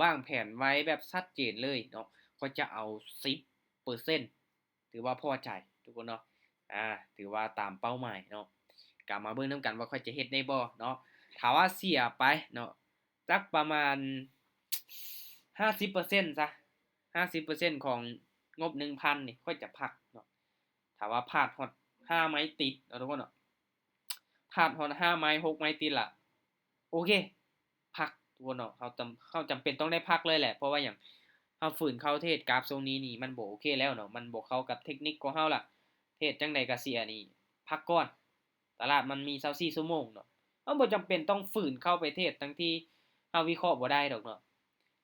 ວາງແຜນໄວ້ແບບຊັດເຈນເລີຍເນາະ ຂ້ອຍຈະເອົາສິບເປີເຊັນ ຖືວ່າພໍໃຈທຸກຄົນເນາະ ອາ ຖືວ່າຕາມເປົ້າໝາຍເນາະ. ກະມາເບິ່ງນຳກັນວ່າຂ້ອຍຈະເຮັດໄດ້ບໍ່ເນາະ. ຖ້າວ່າເສຍໄປເນາະ ຈັກປະມານຫ້າສິບເປີເຊັນຊະ ຫ້າສິບເປີເຊັນຂອງງົບໜຶ່ງພັນນີ້ ຂ້ອຍຈະພັກເນາະ. ຖ້າວ່າພາດຮອດຫ້າໄມ້ຕິດເນາະທຸກຄົນເນາະ ພາດຮອດຫ້າໄມ້ ຫົກໄມ້ຕິດລະ ໂອເຄ ພັກທຸກຄົນເນາະ. ເຮົາຈຳ ເຮົາຈຳເປັນຕ້ອງໄດ້ພັກເລີຍແຫຼະ ເພາະວ່າຫຍັງ ເຮົາຝືນເຂົ້າເທຣດກາບຊ່ວງນີ້ນີ້ ມັນບໍ່ໂອເຄແລ້ວເນາະ ມັນບໍ່ເຂົ້າກັບເທັກນິກຂອງເຮົາລະ ເທຣດຈັ່ງໃດກະເສຍນີ້ ພັກກ່ອນ. ຕະຫຼາດມັນມີຊາວສີ່ຊົ່ວໂມງເນາະ ເຮົາບໍ່ຈຳເປັນຕ້ອງຝືນເຂົ້າໄປເທຣດ ທັງທີ່ເຮົາວິເຄາະບໍ່ໄດ້ດອກເນາະ.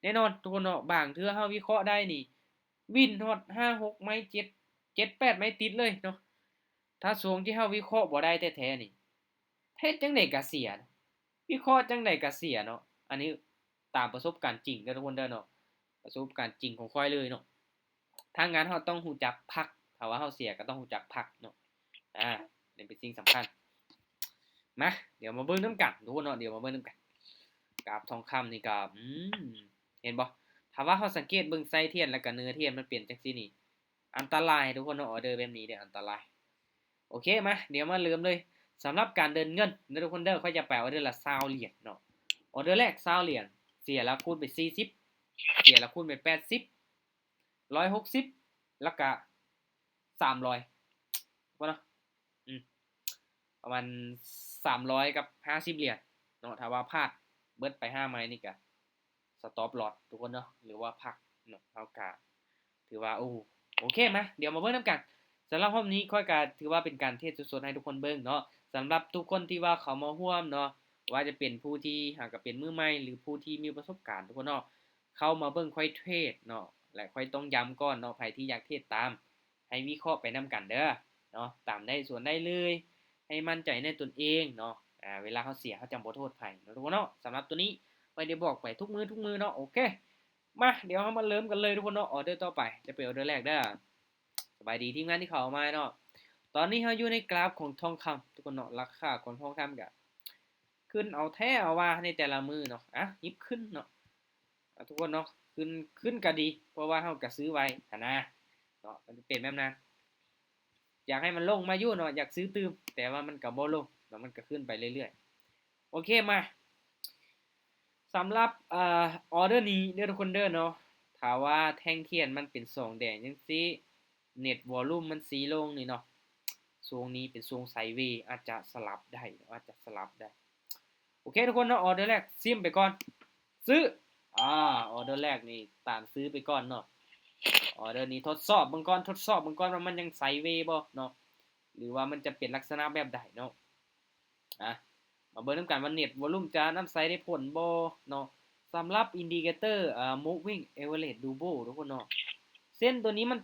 ແນ່ນອນທຸກຄົນເນາະ ບາງເທື່ອເຮົາວິເຄາະໄດ້ນີ້ ວິນຮອດຫ້າຫົກໄມ້ ເຈັດ ເຈັດແປດໄມ້ຕິດເລີຍເນາະ. ຖ້າຊ່ວງທີ່ເຮົາວິເຄາະບໍ່ໄດ້ແທ້ໆນີ້ ເຮັດຈັ່ງໃດກະເສຍ ວິເຄາະຈັ່ງໃດກະເສຍເນາະ. ອັນນີ້ຕາມປະສົບການຈິງເດີທຸກຄົນເດີເນາະ ປະສົບການຈິງຂອງຂ້ອຍເລີຍເນາະ. ທາງງານເຮົາຕ້ອງຮູ້ຈັກພັກ ຖ້າວ່າເຮົາເສຍກໍຕ້ອງຮູ້ຈັກພັກເນາະ ອາ ນີ້ເປັນສິ່ງສຳຄັນ. ມາ ດຽວມາເບິ່ງນຳກັນທຸກຄົນເນາະ ດຽວມາເບິ່ງນຳກັນ. ກາບທອງຄຳນີ້ກໍ ອືມ ເຫັນບໍ່ ຖ້າວ່າເຮົາສັງເກດເບິ່ງໄຊທຽນ ແລ້ວກໍເນື້ອທຽນມັນເປັນຈັ່ງຊີ້ນີ້ ອັນຕະລາຍທຸກຄົນເນາະ ອອເດີແບບນີ້ເດ້ ອັນຕະລາຍ. ໂອເຄ ມາ ດຽວມາເລີ່ມເລີຍ. ສຳລັບການເດີນເງິນເດີທຸກຄົນເດີ ຂ້ອຍຈະໄປອອເດີລະຊາວຫຼຽນເນາະ. ອອເດີແລກຊາວຫຼຽນ ເສຍລະຄູນໄປສີ່ສິບ ເສຍລະຄູນໄປແປດສິບ ຮ້ອຍຫົກສິບ ແລ້ວກະສາມຮ້ອຍ ທຸກຄົນເນາະ ອືມ ປະມານສາມຮ້ອຍກັບຫ້າສິບຫຼຽນເນາະ. ຖ້າວ່າພາດເບິດໄປຫ້າໄມ້ນີ້ກະ ສະຕັອບລອສທຸກຄົນເນາະ ຫຼືວ່າພັກເນາະ ເຮົາກະຖືວ່າ ໂອ້ ໂອເຄ ມາ ດຽວມາເບິ່ງນຳກັນ. ສຳລັບຮອບນີ້ຂ້ອຍກະຖືວ່າເປັນການເທຣດສົດໆໃຫ້ທຸກຄົນເບິ່ງເນາະ. ສຳລັບທຸກຄົນທີ່ວ່າເຂົ້າມາຮ່ວມເນາະ ວ່າຈະເປັນຜູ້ທີ່ຫາກະເປັນມືໃໝ່ ຫຼືຜູ້ທີ່ມີປະສົບການທຸກຄົນເນາະ ເຂົ້າມາເບິ່ງຂ້ອຍເທຣດເນາະ ແລະຂ້ອຍຕ້ອງຢ້ຳກ່ອນເນາະ ໃຜທີ່ຢາກເທຣດຕາມ ໃຫ້ວິເຄາະໄປນຳກັນເດີເນາະ ຕາມໄດ້ສວນໄດ້ເລີຍ ໃຫ້ໝັ້ນໃຈໃນຕົນເອງເນາະ. ອາ ເວລາເຮົາເສຍເຮົາຈະບໍ່ໂທດໃຜເນາະທຸກຄົນເນາະ. ສຳລັບໂຕນີ້ຂ້ອຍໄດ້ບອກໄປທຸກມື້ທຸກມື້ເນາະ. ໂອເຄ ມາ ດຽວເຮົາມາເລີ່ມກັນເລີຍທຸກຄົນເນາະ. ອອເດີຕໍ່ໄປຈະເປັນອອເດີແລກເດີ. ສະບາຍດີທີມງານທີ່ເຂົ້າມາເນາະ. ຕອນນີ້ເຮົາຢູ່ໃນກຣາຟຂອງທອງຄຳທຸກຄົນເນາະ ລາຄາຂອງທອງຄຳກະຂຶ້ນເອົາແທ້ເອົາວ່າໃນແຕ່ລະມື້ເນາະ. ອາ ຫຍິບຂຶ້ນເນາະ ອາ ທຸກຄົນເນາະ ຂຶ້ນ ຂຶ້ນກະດີ ເພາະວ່າເຮົາກະຊື້ໄວ້ຫັ້ນນາເນາະ ມັນເປັນແບບນັ້ນ. ຢາກໃຫ້ມັນລົງມາຢູ່ເນາະ ຢາກຊື້ຕື່ມ ແຕ່ວ່າມັນກະບໍ່ລົງເນາະ ມັນກະຂຶ້ນໄປເລື້ອຍໆ. ໂອເຄ ມາ ສຳລັບ ເອີ ອອເດີນີ້ເດີທຸກຄົນເດີເນາະ ຖ້າວ່າແທ່ງທຽນມັນເປັນສອງແດງຈັ່ງຊີ້ ເນັດວອລຸ່ມມັນຊີ້ລົງນີ້ເນາະ ຊ່ວງນີ້ເປັນຊ່ວງໄຊເວ ອາດຈະສະຫຼັບໄດ້ເນາະ ອາດຈະສະຫຼັບໄດ້. ໂອເຄທຸກຄົນເນາະ ອອເດີແລກ ຊິມໄປກ່ອນ ຊື້ ອາ ອອເດີແລກນີ້ຕາມຊື້ໄປກ່ອນເນາະ. ອອເດີນີ້ທົດສອບເບິ່ງກ່ອນ ທົດສອບເບິ່ງກ່ອນວ່າມັນຍັງໄຊເວບໍ່ເນາະ ຫຼືວ່າມັນຈະເປັນລັກສະນະແບບໃດເນາະ. ອາ ມາເບິ່ງນຳກັນວ່າເນັດວອລຸ່ມຈະນຳໃຊ້ໄດ້ຜົນບໍ່ເນາະ. ສຳລັບອິນດິເຄເຕີ ເອີ ມູບວິ້ງເອເວີເຣຈດູໂບ ທຸກຄົນເນາະ ເສັ້ນໂຕນີ້ມັນ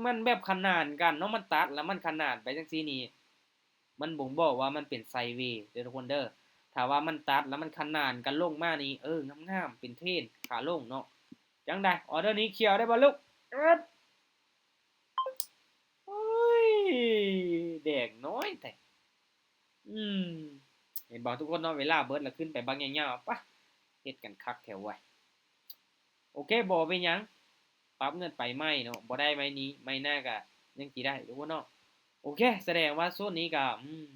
ມັນແບບຂະໜານກັນເນາະ ມັນຕັດແລ້ວມັນຂະໜານໄປຈັ່ງຊີ້ນີ້ ມັນບົ່ງບອກວ່າມັນເປັນໄຊເວເດີທຸກຄົນເດີ. ຖ້າວ່າມັນຕັດແລ້ວມັນຂະໜານກັນລົງມານີ້ ເອີ ງາມໆ ເປັນເທຣນຂາລົງເນາະ. ຈັ່ງໃດ ອອເດີນີ້ຂຽວໄດ້ບໍ່ລູກ? ເອີບ ໂອ້ຍ ແດງນ້ອຍແທ້. ອືມ ເຫັນບໍ່ທຸກຄົນເນາະ ເວລາເບິດແລ້ວຂຶ້ນໄປບັກຍາວໆ ປະ ເຮັດກັນຄັກແທ້ເວີຍ. ໂອເຄ ບໍ່ເປັນຫຍັງ ປັບເງິນໄປໃໝ່ເນາະ ບໍ່ໄດ້ໄມ້ນີ້ ໄມ້ໜ້າກະຍັງຊິໄດ້ທຸກຄົນເນາະ. ໂອເຄ ສະແດງວ່າໂຊນນີ້ກະ ອືມ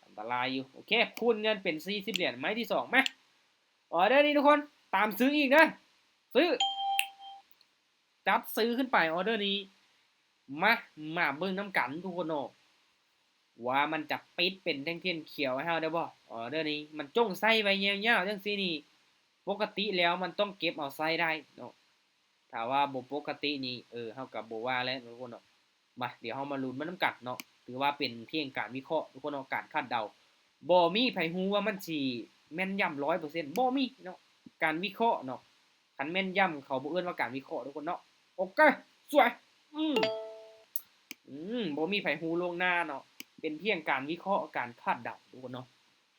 ອັນຕະລາຍຢູ່. ໂອເຄ ຄູນເງິນເປັນສີ່ສິບຫຼຽນ ໄມ້ທີສອງ ມາ ອອເດີນີ້ທຸກຄົນ ຕາມຊື້ອີກເດີ ຊື້ ຈັດຊື້ຂຶ້ນໄປ ອອເດີນີ້. ມາ ມາເບິ່ງນຳກັນທຸກຄົນເນາະ ວ່າມັນຈະປິດເປັນແທ່ງທຽນຂຽວໃຫ້ເຮົາໄດ້ບໍ່? ອອເດີນີ້ມັນຈົ່ງໃຊ້ໄວ້ຍາວໆຈັ່ງຊີ້ນີ້ ປົກກະຕິແລ້ວມັນຕ້ອງເກັບເອົາໃຊ້ໄດ້ເນາະ. ຖ້າວ່າບໍ່ປົກກະຕິນີ້ ເອີ ເຮົາກະບໍ່ວ່າແຫຼະທຸກຄົນເນາະ. ມາ ດຽວເຮົາມາລຸ້ນໄປນຳກັນເນາະ. ຖືວ່າເປັນພຽງການວິເຄາະທຸກຄົນເນາະ ການຄາດເດົາ ບໍ່ມີໃຜຮູ້ວ່າມັນຊິແມ່ນຢຳຮ້ອຍເປີເຊັນ ບໍ່ມີເນາະ. ການວິເຄາະເນາະ ຄັນແມ່ນຢຳເຂົາບໍ່ເອີ້ນວ່າການວິເຄາະທຸກຄົນເນາະ. ໂອເຄ ສວຍ ອືມ ອືມ ບໍ່ມີໃຜຮູ້ລ່ວງໜ້າເນາະ ເປັນພຽງການວິເຄາະ ການຄາດເດົາທຸກຄົນເນາະ.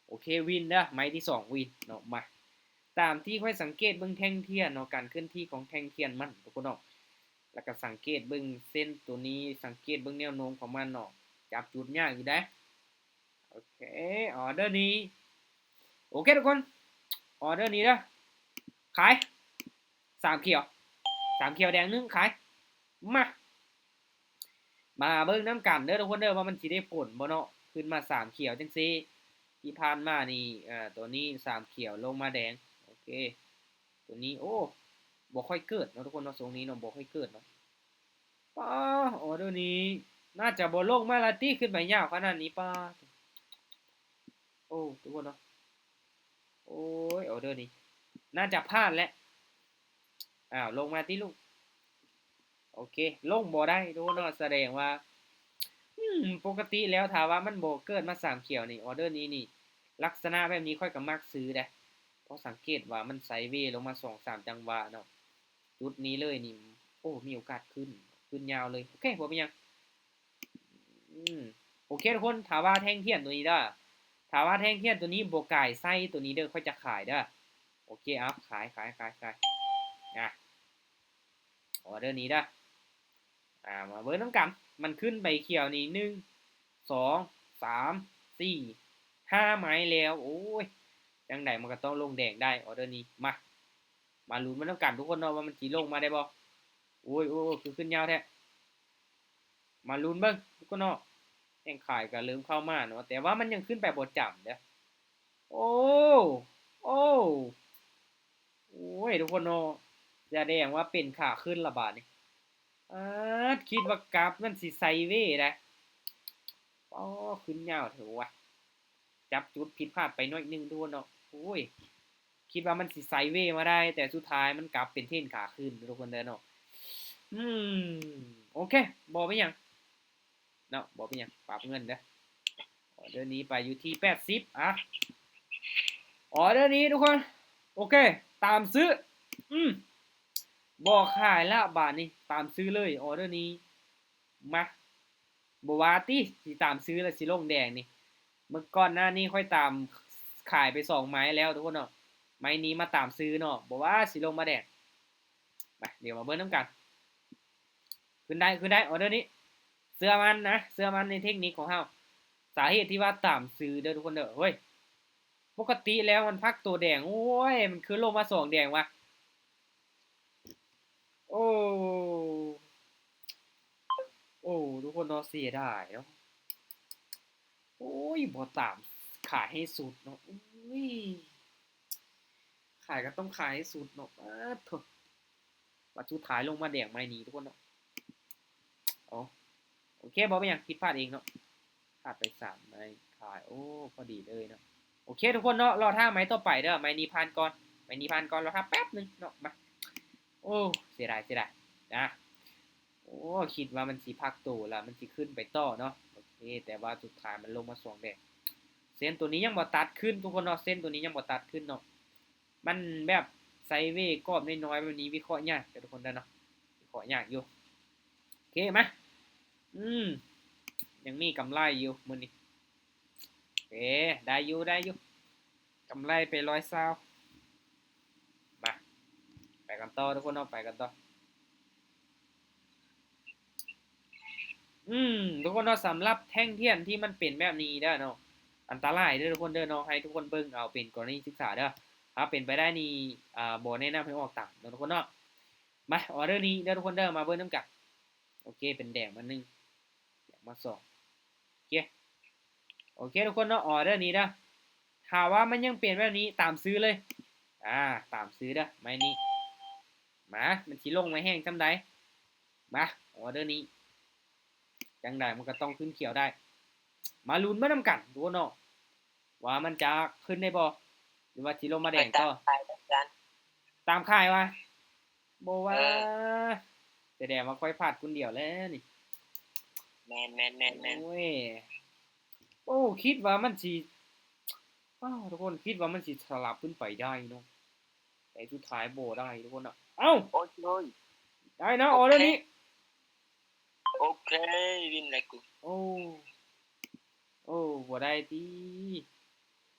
ໂອເຄ ວິນເດີ ໄມ້ທີສອງ ວິນເນາະ. ມາ ຕາມທີ່ຂ້ອຍສັງເກດເບິ່ງແທ່ງທຽນເນາະ ການເຄື່ອນທີ່ຂອງແທ່ງທຽນມັນທຸກຄົນເນາະ ແລ້ວກະສັງເກດເບິ່ງເສັ້ນໂຕນີ້ ສັງເກດເບິ່ງແນວໂນ້ມຂອງມັນເນາະ ຈັບຈຸດຍາກຢູ່ເດ້. ໂອເຄ ອອເດີນີ້ ໂອເຄທຸກຄົນ ອອເດີນີ້ເດີ ຂາຍ ສາມຂຽວ ສາມຂຽວແດງໜຶ່ງ ຂາຍ. ມາ ມາເບິ່ງນຳກັນເດີທຸກຄົນເດີ ວ່າມັນຊິໄດ້ຜົນບໍ່ເນາະ ຂຶ້ນມາສາມຂຽວຈັ່ງຊີ້. ທີ່ຜ່ານມານີ້ ເອີ ຕົວນີ້ສາມຂຽວລົງມາແດງ. ໂອເຄ ຕົວນີ້ ໂອ້ ບໍ່ຄ່ອຍເກີດເນາະທຸກຄົນເນາະ ຊ່ວງນີ້ເນາະ ບໍ່ຄ່ອຍເກີດເນາະ. ປ້າ ອໍເດີນີ້ໜ້າຈະບໍ່ລົງມາລະຕິ ຂຶ້ນໄປຍາວຂະໜາດນີ້. ປ້າ ໂອ້ ທຸກຄົນເນາະ ໂອ້ຍ ອໍເດີນີ້ໜ້າຈະພາດແຫຼະ. ອ້າວ ລົງມາຕິລູກ. ໂອເຄ ລົງບໍ່ໄດ້ທຸກຄົນເນາະ ສະແດງວ່າ ອືມ ປົກກະຕິແລ້ວຖ້າວ່າມັນບໍ່ເກີດມາສາມຂຽວນີ້ ອໍເດີນີ້ນີ້ ລັກສະນະແບບນີ້ຂ້ອຍກໍມັກຊື້ເດ້ ເພາະສັງເກດວ່າມັນໄຊເວລົງມາສອງສາມຈັງຫວະເນາະ. ຈຸດນີ້ເລີຍນີ້ ໂອ້ ມີໂອກາດຂຶ້ນ ຂຶ້ນຍາວເລີຍ. ໂອເຄ ບໍ່ເປັນຫຍັງ. ອືມ ໂອເຄທຸກຄົນ ຖ້າວ່າແທ່ງທຽນຕົວນີ້ເດີ ຖ້າວ່າແທ່ງທຽນຕົວນີ້ບໍ່ກາຍໃສ່ຕົວນີ້ເດີ ຂ້ອຍຈະຂາຍເດີ. ໂອເຄ ເອົາ ຂາຍ ຂາຍ ຂາຍ ຂາຍ. ອ່າ ອໍເດີນີ້ເດີ ອ່າ ມາເບິ່ງນຳກັນ ມັນຂຶ້ນໄປຂຽວນີ້ ໜຶ່ງ ສອງ ສາມ ສີ່ ຫ້າໄມ້ແລ້ວ. ໂອ້ຍ ຈັ່ງໃດມັນກໍຕ້ອງລົງແດງໄດ້ ອໍເດີນີ້. ມາ ມາລຸ້ນມານຳກັນທຸກຄົນເນາະ ວ່າມັນຊິລົງມາໄດ້ບໍ່. ໂອ້ຍ ໂອ້ຍ ໂອ້ຍ ຄືຂຶ້ນຍາວແທ້. ມາລຸ້ນເບິ່ງທຸກຄົນເນາະ ແຮງຂາຍກໍເລີ່ມເຂົ້າມາເນາະ ແຕ່ວ່າມັນຍັງຂຶ້ນໄປບໍ່ຈຳເດີ້. ໂອ້ ໂອ້ ໂອ້ຍ ທຸກຄົນເນາະ ສະແດງວ່າເປັນຂາຂຶ້ນລະບາດນີ້. ອາດ ຄິດວ່າກາບມັນຊິໄຊເວໄດ໋. ອໍ ຂຶ້ນຍາວແທ້ວະ. ຈັບຈຸດຜິດພາດໄປໜ້ອຍໜຶ່ງທຸກຄົນເນາະ. ໂອ້ຍ ຄິດວ່າມັນຊິໄຊເວມາໄດ້ ແຕ່ສຸດທ້າຍມັນກັບເປັນເທຣນຂາຂຶ້ນທຸກຄົນເດີເນາະ. ອືມ ໂອເຄ ບໍ່ເປັນຫຍັງເນາະ ບໍ່ເປັນຫຍັງ ປັບເງິນເດີ. ອໍເດີນີ້ໄປຢູ່ທີ່ແປດສິບ ອ່ະ ອໍເດີນີ້ທຸກຄົນ ໂອເຄ ຕາມຊື້. ອືມ ບໍ່ຂາຍລະບາດນີ້ ຕາມຊື້ເລີຍ ອໍເດີນີ້. ມາ ບໍ່ວ່າຕິ ຊິຕາມຊື້ແລ້ວຊິລົງແດງນີ້. ເມື່ອກ່ອນໜ້ານີ້ຂ້ອຍຕາມຂາຍໄປສອງໄມ້ແລ້ວທຸກຄົນເນາະ ໄມ້ນີ້ມາຕາມຊື້ເນາະ ບໍ່ວ່າຊິລົງມາແດງ. ມາ ດຽວມາເບິ່ງນຳກັນ. ຂຶ້ນໄດ້ ຂຶ້ນໄດ້ ອໍເດີນີ້ ເຊື່ອໝັ້ນນະ ເຊື່ອໝັ້ນໃນເທັກນິກຂອງເຮົາ. ສາເຫດທີ່ວ່າຕາມຊື້ເດີທຸກຄົນເດີ ເຮີ້ຍ ປົກກະຕິແລ້ວມັນພັກໂຕແດງ ໂອ້ຍ ມັນຄືລົງມາສອງແດງວະ. ໂອ້ ໂອ້ ທຸກຄົນເນາະ ເສຍດາຍເນາະ. ໂອ້ຍ ບໍ່ຕາມຂາຍໃຫ້ສຸດເນາະ. ໂອ້ຍ ຂາຍກໍຕ້ອງຂາຍໃຫ້ສຸດເນາະ. ປາດໂທ້ ບາດສຸດທ້າຍລົງມາແດງໄມ້ນີ້ທຸກຄົນເນາະ. ເອົາ ໂອເຄ ບໍ່ເປັນຫຍັງ ຜິດພາດເອງເນາະ. ຂາດໄປສາມໄມ້ ຂາຍ ໂອ້ ພໍດີເລີຍເນາະ. ໂອເຄທຸກຄົນເນາະ ລໍຖ້າໄມ້ຕໍ່ໄປເດີ ໄມ້ນີ້ຜ່ານກ່ອນ ໄມ້ນີ້ຜ່ານກ່ອນ ລໍຖ້າແປັບໜຶ່ງເນາະ. ມາ ໂອ້ ເສຍດາຍ ເສຍດາຍນະ. ໂອ້ ຄິດວ່າມັນຊິພັກໂຕແລ້ວ ມັນຊິຂຶ້ນໄປຕໍ່ເນາະ. ໂອເຄ ແຕ່ວ່າສຸດທ້າຍມັນລົງມາສອງແດງ. ເສັ້ນໂຕນີ້ຍັງບໍ່ຕັດຂຶ້ນທຸກຄົນເນາະ ເສັ້ນໂຕນີ້ຍັງບໍ່ຕັດຂຶ້ນເນາະ. ມັນແບບໄຊເວກອບນ້ອຍໆແບບນີ້ ວິເຄາະຍາກເດີທຸກຄົນເດີເນາະ ວິເຄາະຍາກຢູ່. ໂອເຄ ມາ ອືມ ຍັງມີກຳໄລຢູ່ມື້ນີ້. ເອ ໄດ້ຢູ່ ໄດ້ຢູ່ ກຳໄລໄປຮ້ອຍຊາວ. ມາ ໄປກັນຕໍ່ທຸກຄົນເນາະ ໄປກັນຕໍ່. ອືມ ທຸກຄົນເນາະ ສຳລັບແທ່ງທຽນທີ່ມັນເປັນແບບນີ້ເດີເນາະ ອັນຕະລາຍເດີທຸກຄົນເດີເນາະ ໃຫ້ທຸກຄົນເບິ່ງເອົາເປັນກໍລະນີສຶກສາເດີ. ຖ້າເປັນໄປໄດ້ນີ້ ອ່າ ບໍ່ແນະນຳໃຫ້ອອກຕາມເນາະທຸກຄົນເນາະ. ມາ ອໍເດີນີ້ເດີທຸກຄົນເດີ ມາເບິ່ງນຳກັນ. ໂອເຄ ເປັນແດງມາໜຶ່ງ ແດງມາສອງ. ໂອເຄ ໂອເຄທຸກຄົນເນາະ ອໍເດີນີ້ເດີ ຖ້າວ່າມັນຍັງເປັນແບບນີ້ ຕາມຊື້ເລີຍ. ອ່າ ຕາມຊື້ເດີ ໄມ້ນີ້. ມາ ມັນຊິລົງມາແຮງສ່ຳໃດ. ມາ ອໍເດີນີ້ ຈັ່ງໃດມັນກໍຕ້ອງຂຶ້ນຂຽວໄດ້. ມາລຸ້ນມານຳກັນທຸກຄົນເນາະ ວ່າມັນຈະຂຶ້ນໄດ້ບໍ່ ຫຼືວ່າຊິລົງມາແດງຕໍ່. ຕາມຂາຍວະ ບໍ່ວ່າ ເອີ ສະແດງວ່າຂ້ອຍພາດຄົນດຽວແລ້ວນີ້. ແມ່ນໆໆໆ ໂອ້ຍ ໂອ້ ຄິດວ່າມັນຊິ ອ້າວ ທຸກຄົນ ຄິດວ່າມັນຊິສະຫຼັບຂຶ້ນໄປໄດ້ເນາະ ແຕ່ສຸດທ້າຍບໍ່ໄດ້ທຸກຄົນເນາະ. ເອົ້າ ໂອ້ຍ ໄດ້ນະ ໂອເຄ ອໍເດີນີ້. ໂອເຄ ວິນແລ້ວກູ. ໂອ້ ໂອ້ ບໍ່ໄດ້ຕິ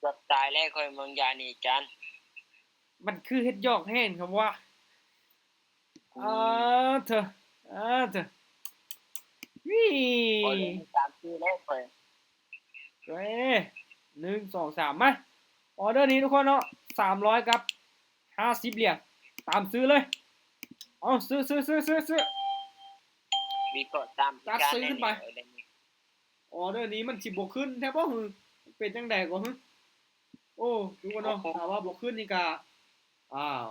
ເກືອບຕາຍແລ້ວຂ້ອຍ ເມືອງຢານີ້ຈານ. ມັນຄືເຮັດຢອກແຮງຄັບວ່າ. ອືມ ອາເທີ ອາເທີ ວິ ອໍເດີນີ້ຕາມຊື່ແລ້ວຂ້ອຍ. ເອີ ໜຶ່ງ ສອງ ສາມ ມາ ອໍເດີນີ້ທຸກຄົນເນາະ ສາມຮ້ອຍກັບຫ້າສິບຫຼຽນ. ຕາມຊື້ເລີຍ ເອົາ ຊື້ ຊື້ ຊື້ ຊື້ ຊື້ ວິເຄາະຕາມ ຈັດຊື້ຂຶ້ນໄປ ອໍເດີນີ້ມັນຊິບໍ່ຂຶ້ນແທ້ບໍ່ຫື ເປັນຈັ່ງໃດກໍຫື ໂອ້ ທຸກຄົນເນາະ ຖ້າວ່າບໍ່ຂຶ້ນນີ້ກະ ອ້າວ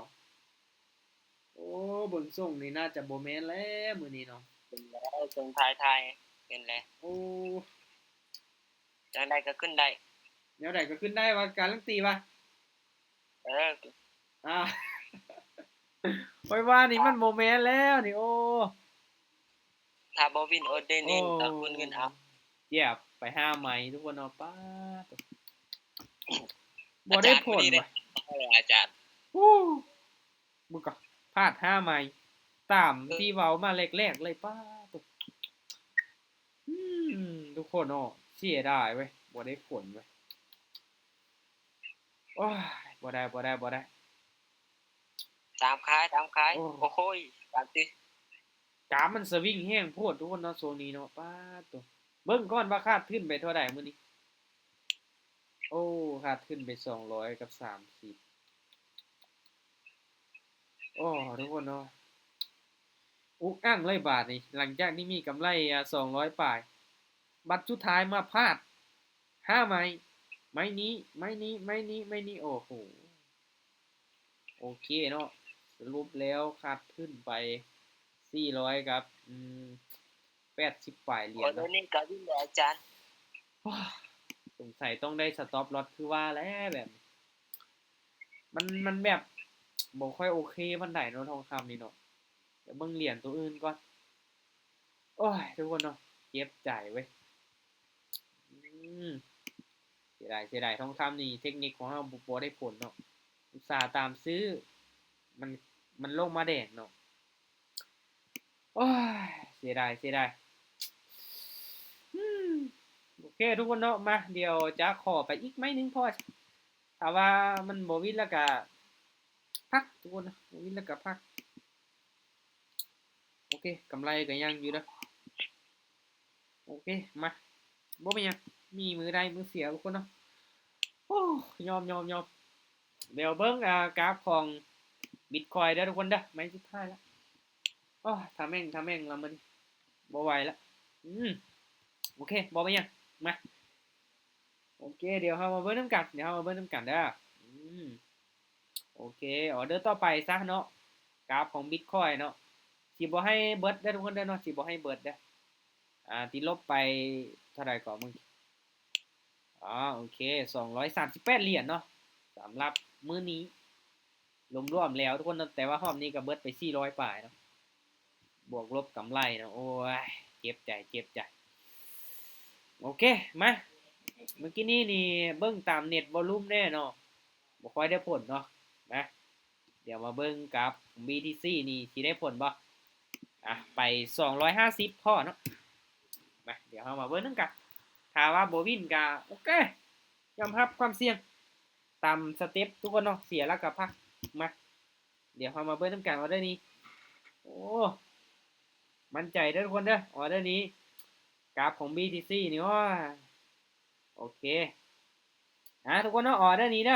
ໂອ້ ເບິ່ງຊົງນີ້ໜ້າຈະບໍ່ແມ່ນແລ້ວມື້ນີ້ເນາະ ເປັນແລ້ວ ຊົງທ້າຍໆ ເປັນແລ້ວ ໂອ້ ຈັ່ງໃດກໍຂຶ້ນໄດ້ ແນວໃດກໍຂຶ້ນໄດ້ວ່າ ກາລັນຕີວ່າ ເອີ ອ່າ ຂ້ອຍວ່ານີ້ມັນບໍ່ແມ່ນແລ້ວນີ້ ໂອ້ ຖ້າບໍ່ວິນອໍເດີນີ້ກໍຄູນເງິນເອົາ ເຈັບໄປຫ້າໄມ້ທຸກຄົນເນາະ ປ້າດ ບໍ່ໄດ້ຜົນວ່າ ອາຈານ ໂອ້ ມຶງກໍພາດຫ້າໄມ້ ຕາມທີ່ເວົ້າມາແລກໆເລີຍ ປ້າດ ອືມ ທຸກຄົນເນາະ ເສຍດາຍເວີຍ ບໍ່ໄດ້ຜົນເວີຍ ໂອ້ຍ ບໍ່ໄດ້ ບໍ່ໄດ້ ບໍ່ໄດ້ ຕາມຂາຍ ຕາມຂາຍ ໂອ້ ໂອ້ໂຫຍ ຕາມຕິ ກາບມັນສະວິງແຮງໂພດທຸກຄົນເນາະ ຊ່ວງນີ້ເນາະ ປາດໂທ້ ເບິ່ງກ່ອນວ່າຂາດທຶນໄປເທົ່າໃດມື້ນີ້ ໂອ້ ຂາດທຶນໄປສອງຮ້ອຍກັບສາມສິບ ໂອ້ ທຸກຄົນເນາະ ອຸກອັ່ງເລີຍບາດນີ້ ຫຼັງຈາກທີ່ມີກຳໄລ ອາ ສອງຮ້ອຍປາຍ ບັດສຸດທ້າຍມາພາດຫ້າໄມ້ ໄມ້ນີ້ ໄມ້ນີ້ ໄມ້ນີ້ ໄມ້ນີ້ ໂອ້ໂຫ ໂອເຄເນາະ ສະຫຼຸບແລ້ວຂາດທຶນໄປສີ່ຮ້ອຍກັບ ອືມ ແປດສິບປາຍຫຼຽນເນາະ ໂອ້ ດຽວນີ້ກໍວິນແລ້ວອາຈານ ສົງໄສຕ້ອງໄດ້ stop loss ຄືວ່າແຫຼະ ແບບນີ້ ມັນ ມັນແບບບໍ່ຄ່ອຍໂອເຄປານໃດເນາະ ທອງຄຳນີ້ເນາະ ດຽວເບິ່ງຫຼຽນໂຕອື່ນກ່ອນ ໂອ້ຍ ທຸກຄົນເນາະ ເຈັບໃຈເວີຍ ອືມ ເສຍດາຍ ເສຍດາຍ ທອງຄຳນີ້ ເທັກນິກຂອງເຮົາບໍ່ ບໍ່ໄດ້ຜົນເນາະ ອຸດສ່າຕາມຊື້ ມັນ ມັນລົງມາແດງເນາະ ໂອ້ຍ ເສຍດາຍ ເສຍດາຍ ອືມ ໂອເຄ ທຸກຄົນເນາະ ມາ ດຽວຈະຂໍໄປອີກໄມ້ໜຶ່ງ ເພາະວ່າຖ້າວ່າມັນບໍ່ວິນແລ້ວກະພັກ ທຸກຄົນເນາະ ບໍ່ວິນແລ້ວກະພັກ ໂອເຄ ກຳໄລກໍຍັງຢູ່ເດີ ໂອເຄ ມາ ບໍ່ເປັນຫຍັງ ມີມື້ໄດ້ມື້ເສຍ ທຸກຄົນເນາະ ໂອ້ ຍອມ ຍອມ ຍອມ ດຽວເບິ່ງ ອາ ກາຟຂອງບິດຄອຍເດີ ທຸກຄົນເດີ ໄມ້ສຸດທ້າຍລະ ໂອ້ ຖ້າແມ່ງ ຖ້າແມ່ງລະມື້ນີ້ ບໍ່ໄຫວລະ ອືມ ໂອເຄ ບໍ່ເປັນຫຍັງ ມາ ໂອເຄ ດຽວເຮົາມາເບິ່ງນຳກັນ ດຽວເຮົາມາເບິ່ງນຳກັນເດີ ອືມ ໂອເຄ ອໍເດີຕໍ່ໄປຊະເນາະ ກາຟຂອງບິດຄອຍເນາະ ຊິບໍ່ໃຫ້ເບິດເດີທຸກຄົນເດີເນາະ ຊິບໍ່ໃຫ້ເບິດເດີ ອ່າ ຕິດລົບໄປເທົ່າໃດເກາະມື້ກີ້ ອໍ ໂອເຄ ສອງຮ້ອຍສາມສິບແປດຫຼຽນເນາະ ສຳລັບມື້ນີ້ ລວມໆແລ້ວທຸກຄົນເນາະ ແຕ່ວ່າຮອບນີ້ກໍເບິດໄປສີ່ຮ້ອຍປາຍເນາະ ບວກລົບກຳໄລເນາະ ໂອ້ຍ ເຈັບໃຈ ເຈັບໃຈ ໂອເຄ ມາ ເມື່ອກີ້ນີ້ນີ້ເບິ່ງຕາມເນັດວອລຸ່ມແດ່ເນາະ ບໍ່ຄ່ອຍໄດ້ຜົນເນາະ ມາ ດຽວມາເບິ່ງກັບ ບີທີຊີ ນີ້ຊິໄດ້ຜົນບໍ່ ອ່ະ ໄປສອງຮ້ອຍຫ້າສິບພໍ້ເນາະ ມາ ດຽວເຮົາມາເບິ່ງນຳກັນ ຖ້າວ່າບໍ່ວິນກະ ໂອເຄ ຍອມຮັບຄວາມສ່ຽງ ຕາມສະເຕັບທຸກຄົນເນາະ ເສຍແລ້ວກະພັກ ມາ ດຽວເຮົາມາເບິ່ງນຳກັນ ອໍເດີນີ້ ໂອ້ ໝັ້ນໃຈເດີທຸກຄົນເດີ ອໍເດີນີ້ ກາຟຂອງ ບີທີຊີ ນີ້ ໂອ້ຍ ໂອເຄ ອ່າ ທຸກຄົນເນາະ ອໍເດີນີ້ເດີ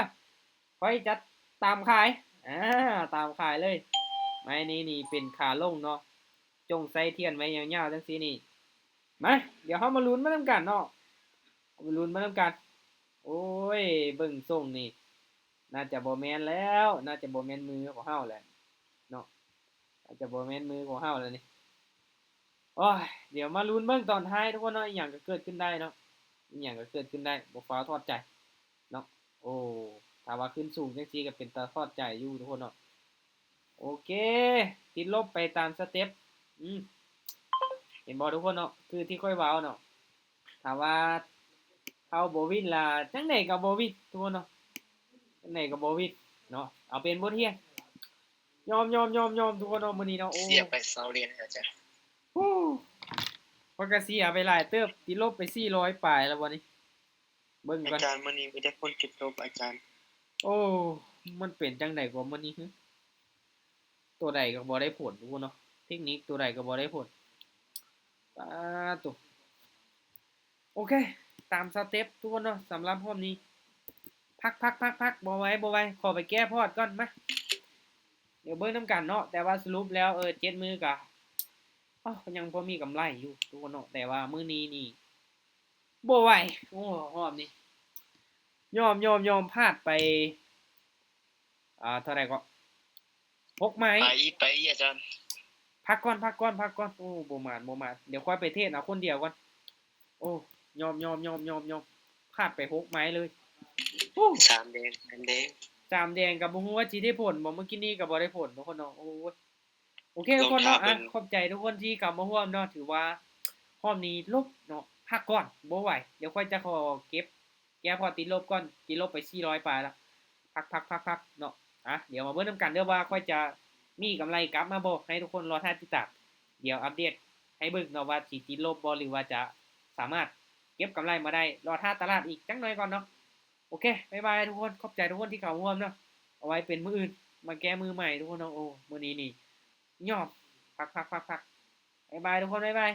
ຂ້ອຍຈັດຕາມຂາຍ ອ່າ ຕາມຂາຍເລີຍ ໄມ້ນີ້ນີ້ເປັນຂາລົງເນາະ ຈົ່ງໃສ່ທຽນໄວ້ຍາວໆ ຈັ່ງຊີ້ນີ້ ມາ ດຽວເຮົາມາລຸ້ນໄປນຳກັນເນາະ ມາລຸ້ນໄປນຳກັນ ໂອ້ຍ ເບິ່ງຊົງນີ້ ໜ້າຈະບໍ່ແມ່ນແລ້ວ ໜ້າຈະບໍ່ແມ່ນມືຂອງເຮົາແຫຼະເນາະ ໜ້າຈະບໍ່ແມ່ນມືຂອງເຮົາແລ້ວນີ້ ໂອ້ຍ ດຽວມາລຸ້ນເບິ່ງຕອນທ້າຍທຸກຄົນເນາະ ອີ່ຫຍັງກໍເກີດຂຶ້ນໄດ້ເນາະ ອີ່ຫຍັງກໍເກີດຂຶ້ນໄດ້ ບໍ່ຟ້າວຖອດໃຈເນາະ ໂອ້ ຖ້າວ່າຂຶ້ນສູງຈັ່ງຊີ້ກໍເປັນຕາຖອດໃຈຢູ່ທຸກຄົນເນາະ ໂອເຄ ຕິດລົບໄປຕາມສະເຕັບ ອືມ ເຫັນບໍ່ທຸກຄົນເນາະ ຄືທີ່ຂ້ອຍເວົ້າເນາະ ຖ້າວ່າເຮົາບໍ່ວິນລະ ຈັ່ງໃດກໍບໍ່ວິນທຸກຄົນເນາະ ຈັ່ງໃດກໍບໍ່ວິນເນາະ ເອົາເປັນບົດຮຽນ ຍອມ ຍອມ ຍອມ ຍອມ ທຸກຄົນເນາະ ມື້ນີ້ເນາະ ໂອ້ ເສຍໄປຊາວຫຼຽນອາຈານ ໂອ້ ຂ້ອຍກໍເສຍໄປຫຼາຍເຕີບ ຕິດລົບໄປສີ່ຮ້ອຍປາຍແລ້ວບັດນີ້ ເບິ່ງກ່ອນ ອາຈານ ມື້ນີ້ມີແຕ່ຄົນຕິດລົບອາຈານ ໂອ້ ມັນເປັນຈັ່ງໃດກວ່າມື້ນີ້ຫື ຕົວໃດກໍບໍ່ໄດ້ຜົນ ທຸກຄົນເນາະ ເທັກນິກຕົວໃດກໍບໍ່ໄດ້ຜົນ ປາໂຕ ໂອເຄ ຕາມສະເຕັບທຸກຄົນເນາະ ສຳລັບຮອບນີ້ ພັກໆໆໆ ບໍ່ໄຫວ ບໍ່ໄຫວ ຂໍໄປແກ້ພອດກ່ອນ ມາ ດຽວເບິ່ງນຳກັນເນາະ. ແຕ່ວ່າສະຫຼຸບແລ້ວ ເອີ ເຈັດມື້ກະ ເອົ້າ ຍັງພໍມີກຳໄລຢູ່ທຸກຄົນເນາະ. ແຕ່ວ່າມື້ນີ້ນີ້ບໍ່ໄຫວ. ໂອ້ ຮອບນີ້ ຍອມ ຍອມ ຍອມ ພາດໄປ ອ່າ ເທົ່າໃດເກາະ ຫົກໄມ້. ໄປອີກ ໄປອີກ ອາຈານ. ພັກກ່ອນ ພັກກ່ອນ ພັກກ່ອນ. ໂອ້ ບໍ່ໝານ ບໍ່ໝານ. ດຽວຂ້ອຍໄປເທດເອົາຄົນດຽວກ່ອນ. ໂອ້ ຍອມ ຍອມ ຍອມ ຍອມ ຍອມ. ພາດໄປຫົກໄມ້ເລີຍ. ໂອ້ ສາມແດງ ສາມແດງ ສາມແດງ. ກໍບໍ່ຮູ້ວ່າຊິໄດ້ຜົນບໍ່ ມື້ກີ້ນີ້ກໍບໍ່ໄດ້ຜົນທຸກຄົນເນາະ. ໂອ້ຍ ໂອເຄທຸກຄົນເນາະ. ອ່ະ ຂອບໃຈທຸກຄົນທີ່ເຂົ້າມາຮ່ວມເນາະ. ຖືວ່າຮອບນີ້ລົບເນາະ. ພັກກ່ອນ ບໍ່ໄຫວ. ດຽວຂ້ອຍຈະຂໍເກັບ ແກ້ພໍຕິດລົບກ່ອນ. ຕິດລົບໄປສີ່ຮ້ອຍປາຍລະ. ພັກໆໆໆເນາະ. ອ່ະ ດຽວມາເບິ່ງນຳກັນເດີວ່າຂ້ອຍຈະມີກຳໄລກັບມາບໍ່ ໃຫ້ທຸກຄົນລໍຖ້າຕິດຕາມ. ດຽວອັບເດດໃຫ້ເບິ່ງເນາະວ່າຊິຕິດລົບບໍ່ ຫຼືວ່າຈະສາມາດເກັບກຳໄລມາໄດ້. ລໍຖ້າຕະຫຼາດອີກຈັກໜ້ອຍກ່ອນເນາະ. ໂອເຄ ບາຍບາຍທຸກຄົນ. ຂອບໃຈທຸກຄົນທີ່ເຂົ້າຮ່ວມເນາະ. ເອົາໄວ້ເປັນມື້ອື່ນມາແກ້ມືໃໝ່ທຸກຄົນເນາະ. ໂອ້ ມື້ນີ້ນີ້ຍອມ ພັກໆໆໆ. ບາຍບາຍທຸກຄົນ ບາຍບາຍ.